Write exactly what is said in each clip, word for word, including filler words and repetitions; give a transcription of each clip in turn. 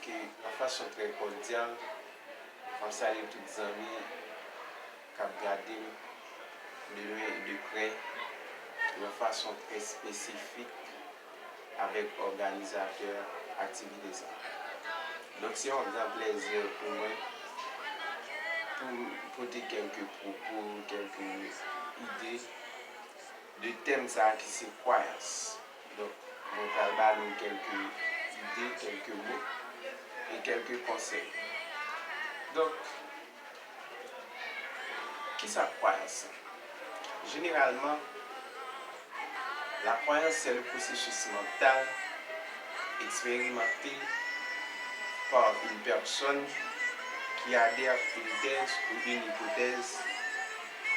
Ke yon fason trè kòdyal, m ap salye tout zanmi k ap gade m de lwen e de prè, yon fason trè espesifik avèk òganizatè aktivite sa. Donk, se yon gran plèzi pou mwen pou m pote kèlke pwopo, kèlke ide de tèm sa a ki se kwayans. Donk, mwen pral ba nou kèlke ide, kèlke mo e kèlke konsèy. Donk, kisa k kwayans lan? Jeneralman, la croyance, c'est le processus mental expérimenté par une personne qui adhère à une thèse ou une hypothèse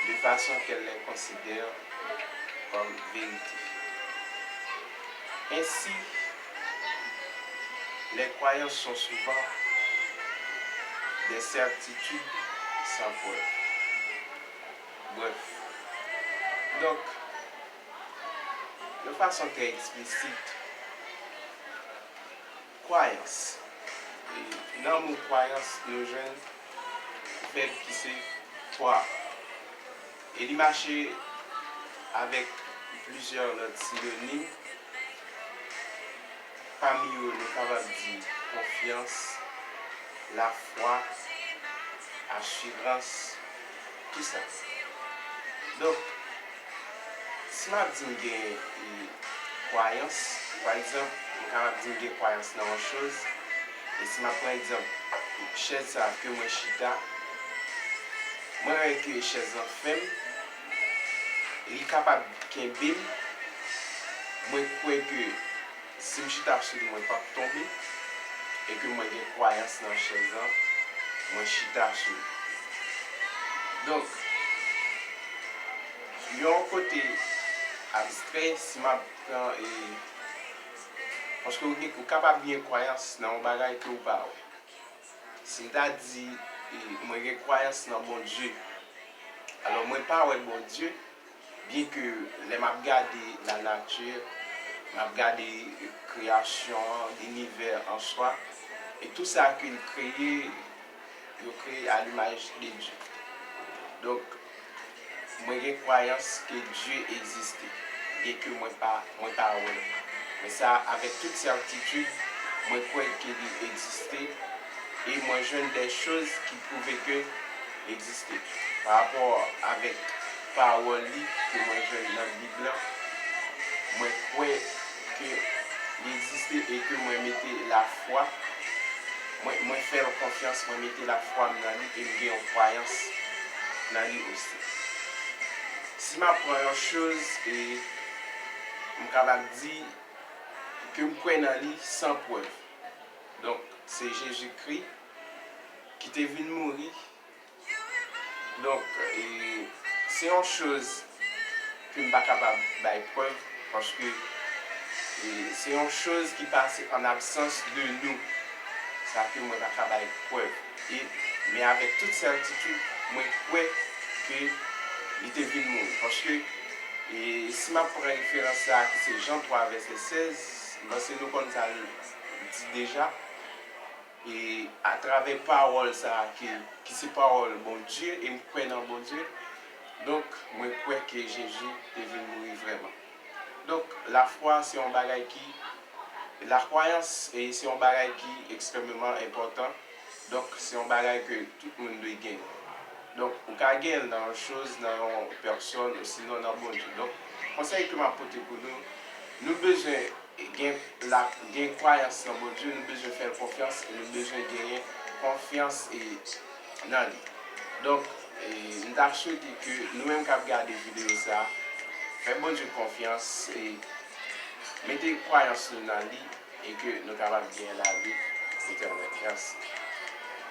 de façon qu'elle les considère comme vérité. Ainsi, les croyances sont souvent des certitudes sans preuve. Bref. Donk, yon fason trè eksplisit, kwayans. E nan mo kwayans, nou jwenn vèb ki se croire. E li mache avèk plizyè lòt sinonim. Pami yo, nou kapab di konfyans, lafwa, asirans, tou sa. Donk, si m ap di m gen, e, kwayans, pa egzanp, m kapab di m gen kwayans nan yon choz, e si m ap pran egzanp chèz sa a ke mwen chita, mwen wè ke chèz lan fèm, li kapab kenbe m, mwen kwè ke si m chita sou li, mwen p ap tonbe, e ke mwen gen kwayans nan chèz lan, mwen chita sou li. Donk, yon kote abstrè, si m ap pran, e, paske ou gen, ou kapab gen kwayans nan yon bagay ke ou pa wè. Si m ta di, e, mwen gen kwayans nan Bondye, alò mwen pa wè Bondye, byenke lè m ap gade lanati, m ap gade kreyasyon an, linivè an swa, e tou sa ke l kreye, yo kreye à l'image de Dieu. Donk, mwen gen kwayans ke Dye egziste, byenke mwen pa, mwen pa wè l. Men sa, avèk tout sètitid, mwen kwè ke li egziste, e mwen jwenn de choz ki pwouve ke li egziste. Pa rapò avèk pawòl li ke mwen jwenn nan Bib lan, mwen kwè ke li egziste e ke mwen mete lafwa, mwen, mwen fè l konfyans, mwen mete lafwa m nan li e m gen yon kwayans nan li osi. Si m ap pran yon choz, e m kapab di ke m kwè nan li san prèv. Donk, se Jezikri ki te vin mouri. Donk, e, se yon choz ke m pa kapab bay prèv, paske, e, se yon choz ki pase an absans de nou. Sa ke mwen pa ka bay prèv. E, men avèk tout sètitid, mwen kwè ke li te vin mouri. Paske, e, si m ap pran referans sa a ki se Jan twa vèsè sèz, m panse nou konn sa l di deja. E atravè pawòl sa a ki, ki se pawòl Bondye, e m kwè nan Bondye, donk, mwen kwè ke Jezi te vin mouri vrèman. Donk, lafwa se yon bagay ki, lakwayans, e se yon bagay ki ekstrèmeman enpòtan. Donk, se yon bagay ke tout moun dwe genyen. Donk, ou ka genyen l nan yon choz, nan yon pèsòn, osinon nan Bondye. Donk, konsèy ke m ap pote pou nou, nou bezwen gen la, gen kwayans nan Bondye, nou bezwen fè l konfyans e nou bezwen genyen konfyans, e, nan li. Donk, e, m ta swete ke nou menm k ap gade videyo sa a, fè Bondye konfyans e mete kwayans nou nan li e ke nou kapab genyen lavi etènèl. Mèsi.